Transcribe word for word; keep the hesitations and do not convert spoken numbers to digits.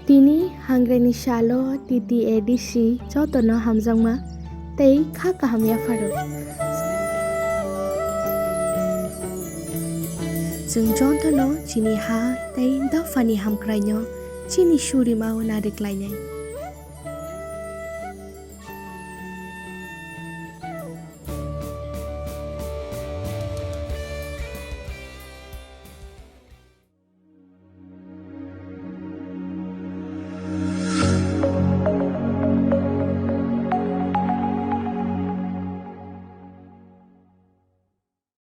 Tini hangrenni salo T T A D C jotono hamjakma tei kha kaham yapharo. Chwng jotono chini ha tei dophani hamkraino chini surima o nariklainai.